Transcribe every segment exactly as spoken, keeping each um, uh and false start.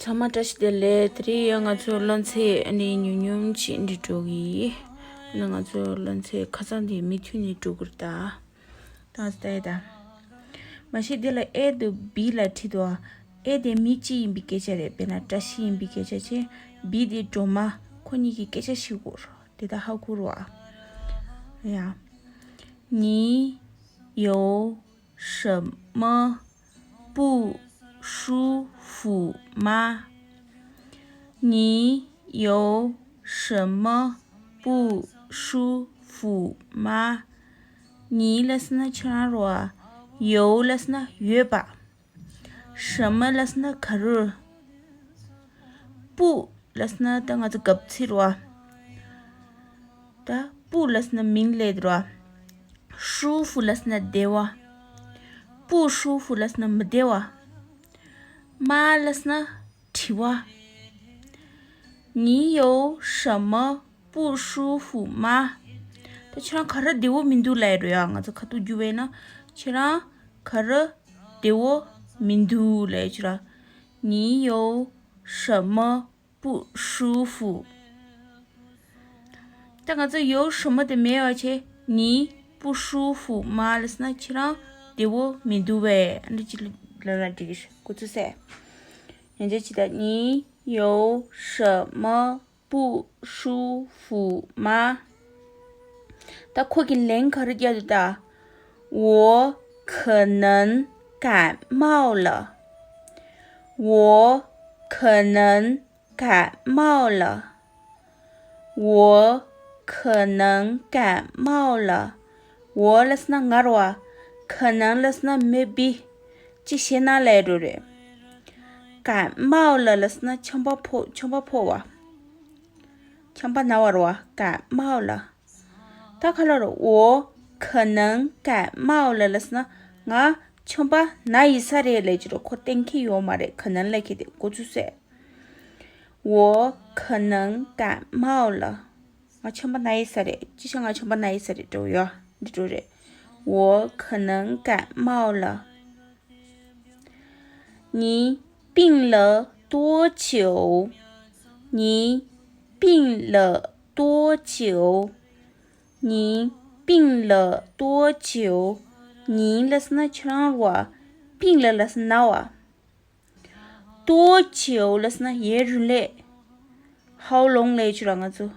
ཚང་མ་བཀྲ་ཤིས་བདེ་ལེགས། དེ་རིང་ཡང་ང་ཚོ་སློབ་ཚན་ཨ་ནི་ཉུང་ཉུང་ཅིག་འབྲི་འགྲོ་གི་ཡིན། ཨ་ནི་ང་ཚོ་སློབ་ཚན་ཁ་སང་དེ་མུ་མཐུད་ནས་འགྲོ་གི་རེད་ད། ད་ང་ཚོ་ལྟ་ཡ་ད། མ་གཞི་འདི་ལ་ཨེ་དང་བི་ལ་བྲིས་འདུག་ཨེ་དེ་མི་གཅིག་ཡིན་པའི་སྐད་ཆ་རེད། དཔེར་ན་བཀྲ་ཤིས་ཡིན་པའི་སྐད་ཆ་བྱས། བི་དེ་སྒྲོལ་མ། ཁོ་གཉིས་ཀྱི་སྐད་ཆ་བཤད་དགོས་རེད། དེ་ད་ཧ་གོ་རེད་པ། ཡ། 你有什么不舒服吗？你有什么不舒服吗？你 ལབ་ཟེར་ན་ཁྱེད་རང་རེད་པ། 有 ལབ་ཟེར་ན་ཡོད་པ། 什么 ལབ་ཟེར་ན་ག་རེ། 不 ལབ་ཟེར་ན་ད་ང་ཚོ་གབ་ཚིག་རེད་པ། ད་不 ལབ་ཟེར་ན་མིང་སླེབས་འདུག་ར། 舒服 ལབ་ཟེར་ན་བདེ་བ། 不舒服 ལབ་ཟེར་ན་མི་བདེ་བ། 吗 ལབ་ཟེར་ན་དྲི་བ། 你有什么不舒服吗？ ད་ཁྱེད་རང་ག་རེ་བདེ་བོ་མི་འདུག་ལབ་ཡ་རེད་ཡ། ང་ཚོ་ཁ་ཐུག་བསྒྱུར་བས་ན་ཁྱེད་རང་ག་རེ་བདེ་བོ་མི་འདུག་ལབ་ཡ་ཁྱེད་རང་། 你有什么 不舒服། ད་ང་ཚོ་有什么 དེ་མེད་པ་བྱས། 你不舒服吗 ལབ་ཟེར་ན་ཁྱེད་རང་བདེ་བོ་མི་འདུག་པས། ཨ་འདྲ་ཅིག་ལབ་ན་འགྲིག་གི་རེད། འགོ་ཚུགས་སེ། ཡང་བསྐྱར་ཅིག་ད། 你有什么不舒服吗？ ད་ཁོ་གི་ལན་ག་རེ་རྒྱག་འདུག་ད། 我可能感冒了。我可能感冒了。我可能感冒了。 我 ལབ་ཟེར་ན་ང་རེད་པ། 可能 ལབ་ཟེར་ན་maybe། ཅི་ཞེ་ན་ལབ་ཡ་འདྲ་རེད། 感冒了 ལབ་ཟེར་ན་ཆམ་པ་ཕོག་ཆམ་པ་ཕོག་པ། ཆམ་པ་ན་བ་རེད་པ། 感冒了། ད་ག་ལ་རེད། 我可能感冒了 ལབ་ཟེར་ན་ང་ཆམ་པ་ན་ཡིན་ས་རེད་ལབ་ཀྱི་རེད། ཁོ་གཏན་འཁེལ་ཡོད་མ་རེད། 可能 ལབ་མཁན་དེ། འགོ་ཚུགས་སེ། 我可能感冒了། ང་ཆམ་པ་ན་ཡིན་ས་རེད། ཅི་ཆ་ང་ཆམ་པ་ན་ཡིན་ས་རེད་འགྲོ་ཡོད་འདི་འགྲོ་རེད། 我可能感冒了། 你病了多久？你病了多久？你病了多久？ 你 ལབ་ཟེར་ན་ཁྱེད་རང་རེད་པ། 病了 ལབ་ཟེར་ན་ན་བ། 多久 ལབ་ཟེར་ན་ཡུན་རིང་ལས། How long ལབ་ཀྱི་རེད་ང་ཚོ།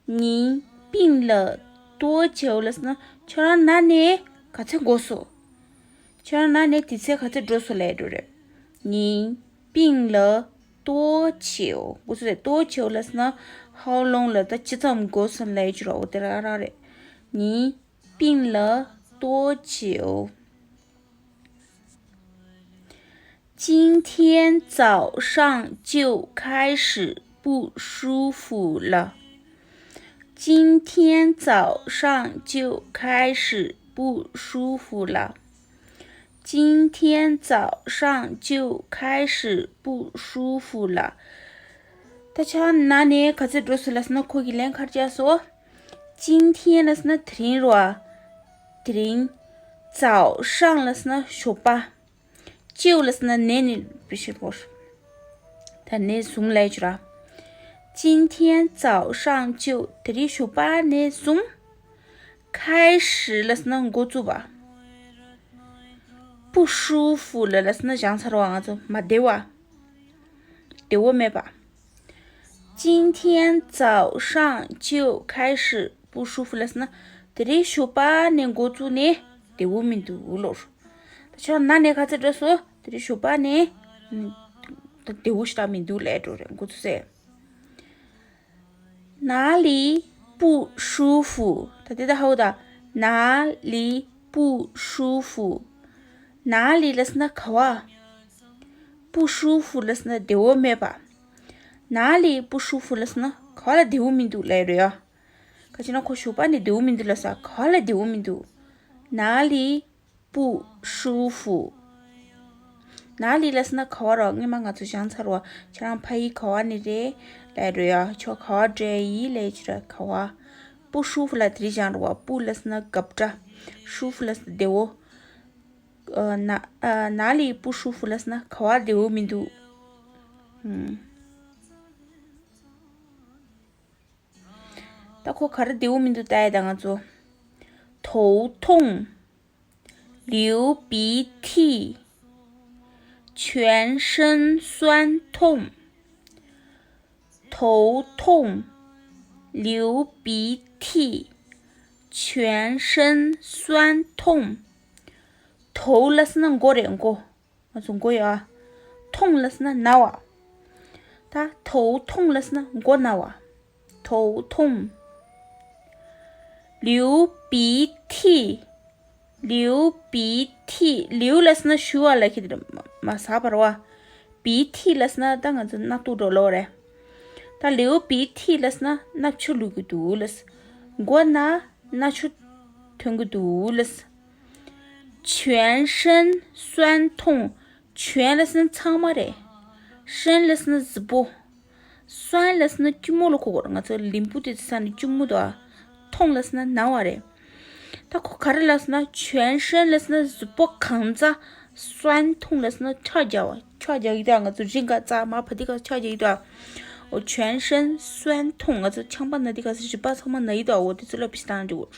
你病了多久 ལབ་ཟེར་ན་ཁྱོད་རང་ན་ནས་ག་ཚོད་འགོར་སོང་། ཁྱོད་རང་ན་ནས་དུས་ཚོད་ག་ཚོད་འགྲོ་སོང་ལབ་ཡ་འདྲ་རེད། 你病了多久？ འགོ་ཚུགས་སེ། 多久 ལབ་ཟེར་ན་how long ལ་ད་ཇི་ཙམ་འགོར་སོང་ལབ་ཡ་ཅིག་རེད། འོ་དེ་རང་རང་རེད། 你病了多久？ 今天早上就开始不舒服了。今天早上就开始不舒服了。今天早上就开始不舒服了。 ད་ཆ་ན་ནས་ག་ཚོད་འགྲོ་སོང་ལབ་ཟེར་ན་ཁོ་གི་ལན་ག་རེ་རྒྱག་སོང་། 今天 ལབ་ཟེར་ན་དེ་རིང་རེད་པ། དེ་རིང་། 早上 ལབ་ཟེར་ན་ཞོགས་པ། 就 ལབ་ཟེར་ན་ནས་ནས་བི་ཤི་བོར། ད་ནས་བཟུང་ལབ་ཀྱི་རེད། 今天早上就 དེ་རིང་ཞོགས་པ་ནས་བཟུང་། 开始 ལབ་ཟེར་ན་འགོ་བཙུགས་པ། 不舒服了 ལབ་ཟེར་ན་བྱང་ཚར་བ། ང་ཚོ་མ་བདེ་བ། བདེ་བོ་མེད་པ། 今天早上就开始不舒服了 ཟེར་ན། དེ་རིང་ཞོགས་པ་ནས་འགོ་བཙུགས་ནས་བདེ་བོ་མི་འདུག་ལོ། ད་ཆ་ན་ནས་ག་ཚོད་འགྲོ་སོང་། དེ་རིང་ཞོགས་པ་ནས་ད་བདེ་བོ་ཞེ་དྲག་མི་འདུག་ལབ་འགྲོ་རེད། འགོ་ཚུགས་སེ། 哪里不舒服？ ད་དེ་ད་ཧ་གོ་ད། 哪里不舒服？ 哪里 ལབ་ཟེར་ན་ག་བ། 不舒服 ལབ་ཟེར་ན་བདེ་བོ་མེད་པ། 哪里不舒服 ལབ་ཟེར་ན་ག་བ་ལ་བདེ་བོ་མི་འདུག་ལབ་རེད་ཡ། ག་ཅི་ན་ཁོ་ཞོགས་པ་ནས་བདེ་བོ་མི་འདུག་ལབ་ས། ག་བ་ལ་བདེ་བོ་མི་འདུག 哪里不舒服？ 哪里 ལབ་ཟེར་ན་ག་བ་རོ། སྔོན་མ་ང་ཚོ་སྦྱངས་ཚར་བ། ཁྱེད་རང་ཕ་ཡུལ་ག་བ་ནས་རེད་ལབ་རེད་ཡ། ཁྱོད་ག་བ་འགྲོ་ཡི་ལབ་ཀྱི་རེད། ག་བ། 不舒服 ལ་དེ་རིང་སྦྱངས་རེད་བ། 不 ལབ་ཟེར་ན་དགའ་སྤྲ། 舒服 ལབ་ཟེར་ན་བདེ་བོ། 呃，哪- 呃，哪里不舒服 ལབ་ཟེར་ན་ག་བ་བདེ་བོ་མི་འདུག་ད་ཁོ་ག་རེ་བདེ་བོ་མི་འདུག་ལྟ་ཡ་ད་ང་ཚོ། 头痛，流鼻涕，全身酸痛。头痛，流鼻涕，全身酸痛。头ལབ་སོང་ན་མགོ་རེད། མགོ། ང་ཚོ་མགོ་ཡོད་ཨ། 痛ལབ་སོང་ན་ན་བ། ད་头痛ལབ་སོང་ན་མགོ་ན་བ། 头痛。流鼻涕，流鼻涕། 流ལབ་སོང་ན་ཞུ་བ་ལབ་ཀྱི་རེད། མ་ཟ་བར་བ། 鼻涕ལབ་སོང་ན་ད་ང་ཚོ་སྣ་ཐུག་འགྲོ་ལོ་རེད། ད་流鼻涕ལབ་སོང་ན་སྣབས་ཆུ་ལུད་ཀྱི་འདུག་ལབ། མགོ་ན་སྣབས་ཆུ་ཐོན་གྱི་འདུག་ལབ། 全身酸痛། 全ལབ་སོང་ན་ཚང་མ་རེད། 身ལབ་སོང་ན་གཟུགས་པོ། 酸ལབ་སོང་ན་སྐྱི་མོ་ལ་གོ་དགོས་རེད། ང་ཚོ་ལིམ་བུ་དེ་ཚོ་ས་ནས་སྐྱི་མོ་དང་། 痛ལབ་སོང་ན་ན་བ་རེད། ད་ཁོ་ག་རེ་ལབ་སོང་ན་全身ལབ་སོང་ན་གཟུགས་པོ་གང་ཚང་། 酸痛ལབ་སོང་ན་ཕྱག་རྒྱ་བ། ཕྱག་རྒྱ་གི་ད་ང་ཚོ་རི་འགའ་ཚ་མ་བ་དི་ག་ཕྱག་རྒྱ་གི་ད། འོ་全身酸痛། ང་ཚོ་ཆང་པ་ན་དི་ག་ས་རི་པ་ཚང་མ་ན་ཡི་ད། འོ་དེ་ཚོ་ལ་བི་སྟང་འགྲོ་གོ།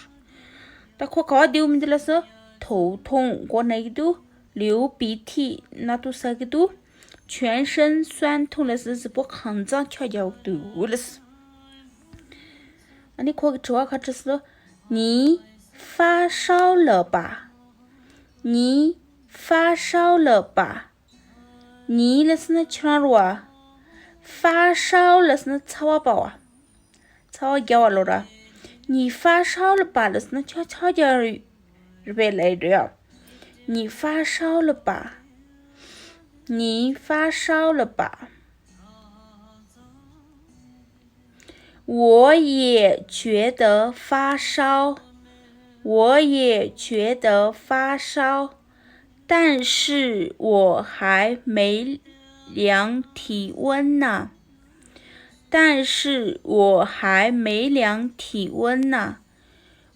ད་ཁོ་ག་བ་བདེ་བོ་མི་འདུག་ལབ་སོང་། 头痛། མགོ་ན་གི་འདུག 流鼻涕། སྣ་ཐུག་ཟ་གི་འདུག 全身酸痛ལབ་སོང་ན་གཟུགས་པོ་གང་ཚང་ཕྱག་རྒྱ་བ་འདུག་ལབ། ཨ་ནི་ཁོ་གི་དྲི་བ་ག་རེ་དྲིས་སོང་། 你发烧了吧？你发烧了吧？ 你ལབ་སོང་ན་ཁྱོད་རང་རེད་བ། 发烧ལབ་སོང་ན་ཚ་བ་པ་བ། ཚ་བ་རྒྱག་པ་ལོ་ར། 你发烧了吧ལབ་སོང་ན་ཁྱོད་ཚ་བ་རྒྱག་རེད་པས་ལབ་རེད་ཡ། 你发烧了吧？你发烧了吧？ 我也觉得发烧，我也觉得发烧，但是我还没量体温呢，但是我还没量体温呢。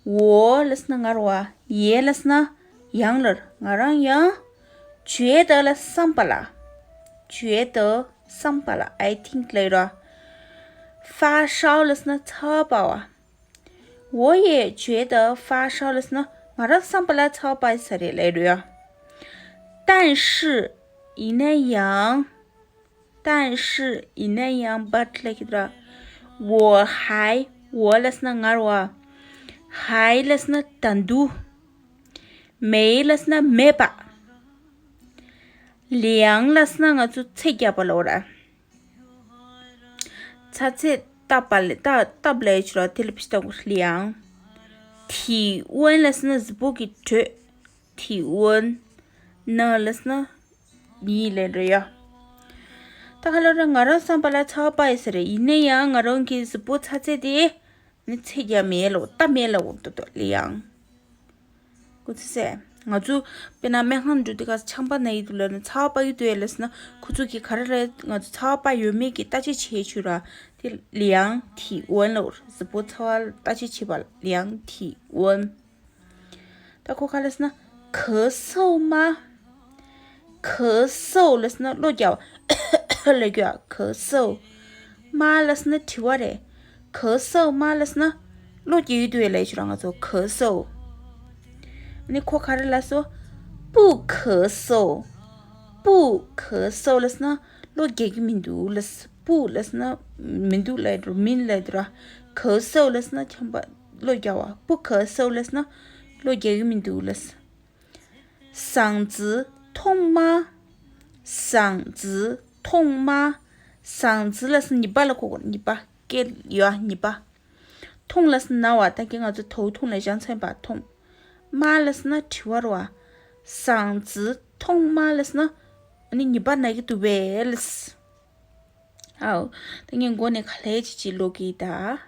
འོ་ལབ་སོང་ན་ང་རེད་བ། 也ལབ་སོང་ན་ཡང་ལབ། ང་རང་ཡང་། 觉得ལ་བསམ་པ་ལ། 觉得བསམ་པ་ལ། I think ལབ་ར། 发烧ལབ་སོང་ན་ཚ་བ་པ་བ། 我也觉得发烧ལབ་སོང་ན་ང་རང་བསམ་པ་ལ་ཚ་བ་པ་ས་རེད་ལབ་རེད་ཡ། 但是། ཡིན་ན་ཡང་། 但是། ཡིན་ན་ཡང་། but ལབ་ཀྱི་འདུག་ར། 我还། 我ལབ་སོང་ན་ང་རེད་བ། 还ལབ་སོང་ན་ད་དུང་། 没ལབ་སོང་ན་མེད་པ། 量ལབ་སོང་ན་ང་ཚོ་ཚད་རྒྱག་པ་ལབ་ར། ཚ་ཚད་བཏབ་པ་ལ་བཏབ་བཏབ་ལབ་ཡོད་ཆོག་ར། དེ་ལ་བི་སྟང་གོ་量། 体温ལབ་སོང་ན་གཟུགས་པོ་གི་དྲོད། 体温། 呢ལབ་སོང་ན། ཡིན་ལབ་རེད་ཡ། ད་ག་ལབ་ར། ང་རང་བསམ་པ་ལ་ཚ་བ་པ་ཡིན་ས་རེད། ཡིན་ན་ཡང་ང་རང་གི་གཟུགས་པོ་ཚ་ཚད་དེ་ནི་ཚད་རྒྱ་མེད་ལོ། ལྟ་མེད་ལོ། ཏོ་ཏོ་ལི་ཡང་། ཀུ་ཚི་སེ། ང་ཚོ་དཔེར་ན་སྨན་ཁང་འགྲོ་དུས་སྐབས་ཆམ་པ་ན་ཡི་འདུག་ལབ་ན་ཚ་བ་པ་ཡི་འདུག་ཡ་ལབ་སོང་ན་ཁོ་ཚོ་གིས་ག་རེ་རེད། ང་ཚོ་ཚ་བ་པ་ཡོད་མེད་ཀྱི་བརྟག་དཔྱད་བྱེད་ཆོག་ར། དེ་ལི་ཡང་体温ལོ། གཟུགས་པོ་ཚ་བ་བརྟག་དཔྱད་བྱེད་པ་ལི་ཡང་体温། ད་ཁོ་ག་ལབ་སོང་ན། 咳嗽吗？ 咳嗽ལབ་སོང་ན་གློ་རྒྱག་པ་ལབ་རྒྱུ་ཡ། 咳嗽། 吗ལབ་སོང་ན་དྲི་བ་རེད། 咳嗽吗ལབ་སོང་ན་གློ་རྒྱག་གི་འདུག་ཡ་ལབ་ཆོག་ར། ང་ཚོ་咳嗽། ཨ་ནི་ཁོ་ག་རེ་ལབ་སོང་། 不咳嗽། 不咳嗽ལབ་སོང་ན་གློ་རྒྱག་གི་མི་འདུག་ལབ། 不ལབ་སོང་ན་མི་འདུག་ལབ་འགྲོ། མིན་ལབ་འགྲོ་ར། 咳嗽ལབ་སོང་ན་ཆམ་པ་གློ་རྒྱག་པ། 不咳嗽ལབ་སོང་ན་གློ་རྒྱག་གི་མི་འདུག་ལབ། 嗓子痛吗？ 嗓子痛吗？ 嗓子ལབ་སོང་ན་གཉིས་པ་ལ་གོ་དགོས། གཉིས་པ། སྐད་ཡོད་ཨ། གཉིས་པ། 痛ལབ་སོང་ན་ན་བ། ད་གིན་ང་ཚོ་头痛ལབ་ཞང་ཚན་པ། 痛། 吗ལབ་སོང་ན་དྲི་བ་རེད་བ། 嗓子痛吗ལབ་སོང་ན་ཨ་ནི་གཉིས་པ་ན་གི་འདུག་པས་ལབ། ཨའོ། ད་ངས་མགོ་ནས་ག་ལེ་ཅིག་ཅིག་ཀློག་གི་ད།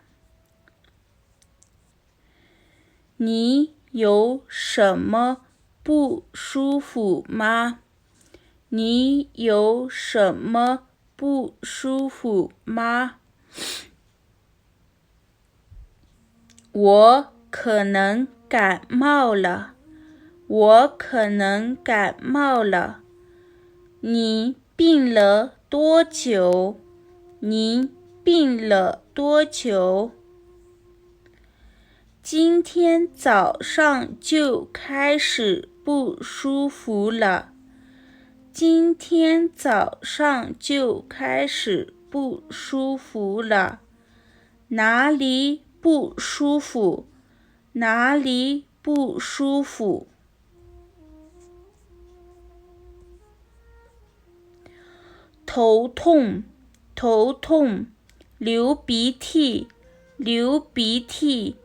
你有什么不舒服吗？你有什么不舒服吗？我可能感冒了，我可能感冒了。你病了多久？您病了多久？今天早上就开始不舒服了。今天早上就开始不舒服了。哪里不舒服？哪里不舒服？头痛，头痛，流鼻涕，流鼻涕，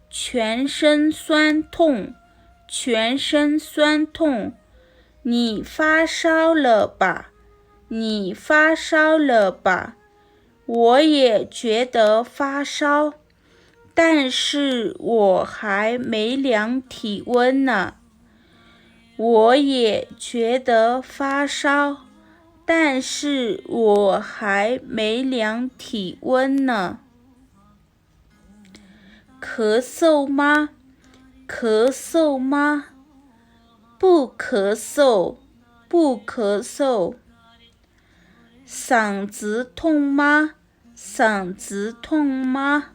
全身酸痛，全身酸痛。你发烧了吧？你发烧了吧？我也觉得发烧，但是我还没量体温呢。我也觉得发烧，但是我还没量体温呢。咳嗽吗？咳嗽吗？不咳嗽，不咳嗽。嗓子痛吗？嗓子痛吗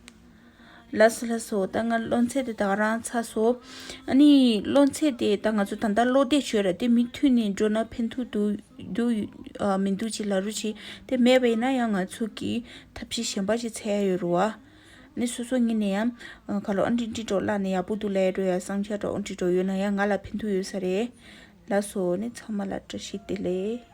？ལགས་སོ་ལགས་སོ། ད་ང་སློབ་ཚན་དེ་ད་ག་རང་ཚར་སོང་། ཨ་ནི་སློབ་ཚན་དེ་ད་ང་ཚོ་ད་ལྟ་སློབ་དེབ་ཞུས་ར། དེ་མུ་མཐུད་ནས་འགྲོ་ན་ཕན་ཐོགས་འདུག་འདུག་ཨ་མི་འདུག་ཅིག་ལབ་རོགས་གྱིས། དེ་མེད་པ་ཡིན་ན་ཡང་ང་ཚོ་གིས་ཐབས་ཤེས་གཞན་པ་ཞིག་འཚོལ་ཡ་ཡོད་རེད་བ། ཨ་ནི་སོ་སོ་ངོས་ནས་ཡང་ཨ་ཁ་ལོ་ཨ་འདྲི་འདྲི་འགྲོ་ལབ་ནས་ཡག་པོ་འདུག་ལབ་ཡ་འགྲོ་ཡ། བསམ་འཆར་འདྲ་ཨ་འདྲི་འགྲོ་ཡོད་ན་ཡང་ང་ལ་ཕན་ཐོགས་ཡོད་ས་རེད། ལགས་སོ། ཨ་ནི་ཚང་མ་ལ་བཀྲ་ཤིས་བདེ་ལེགས།